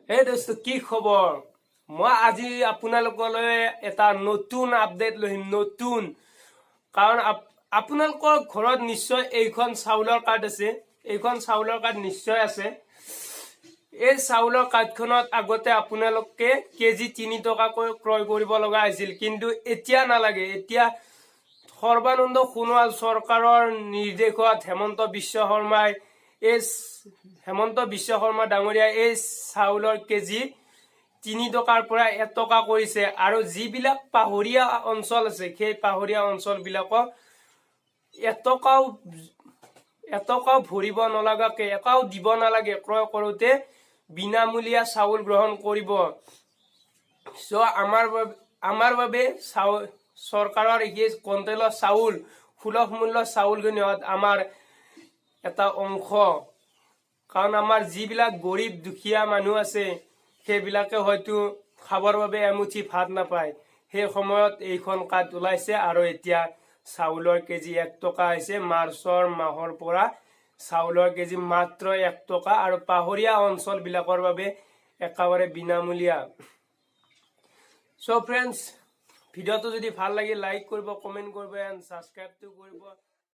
হে দোস্ত, কি খবৰ? মই আজি আপোনালোকলৈ এটা নতুন আপডেট লৈ আহিম। নতুন কাৰণ আপোনালোকৰ ঘৰত নিশ্চয় এইখন চাউলৰ কাৰ্ড আছে। এইখন চাউলৰ কাৰ্ড নিশ্চয় আছে। এই চাউলৰ কাৰ্ডখনত আগতে আপোনালোকে কেজি 3 টকাকৈ ক্ৰয় কৰিব লগা হৈছিল, কিন্তু এতিয়া নালাগে। এতিয়া সৰ্বানন্দ সোণোৱাল চৰকাৰৰ নিৰ্দেশত হেমন্ত বিশ্ব শৰ্মা ডাঙৰীয়াই এই চাউলৰ কেজি 3 টকাৰ পৰা 1 টকা কৰিছে আৰু যিবিলাক পাহৰীয়া অঞ্চল আছে, সেই পাহৰীয়া অঞ্চলবিলাকক এটকাও এটকাও ভৰিব নলগাকে, এটকাও দিব নালাগে, ক্ৰয় কৰোঁতে বিনামূলীয়া চাউল গ্ৰহণ কৰিব। চ' আমাৰ বাবে চাউল চৰকাৰৰ এই কণ্ট্ৰলৰ চাউল, সুলভ মূল্যৰ চাউলখিনিত আমাৰ এটা অংশ, কাৰণ আমাৰ যিবিলাক গৰীব দুখীয়া মানুহ আছে, সেইবিলাকে হয়তো খাবৰ বাবে এমুঠি ভাত নাপায়। সেই সময়ত এইখন কাৰ্ড ওলাইছে আৰু এতিয়া চাউলৰ কেজি 1 টকা হৈছে। মাৰ্চৰ মাহৰ পৰা চাউলৰ কেজি মাত্ৰ 1 টকা আৰু পাহৰীয়া অঞ্চলবিলাকৰ বাবে একেবাৰে বিনামূলীয়া। চ' ফ্ৰেণ্ডছ, ভিডিঅ'টো যদি ভাল লাগে, লাইক কৰিব, কমেণ্ট কৰিব এণ্ড ছাবস্ক্ৰাইবটো কৰিব।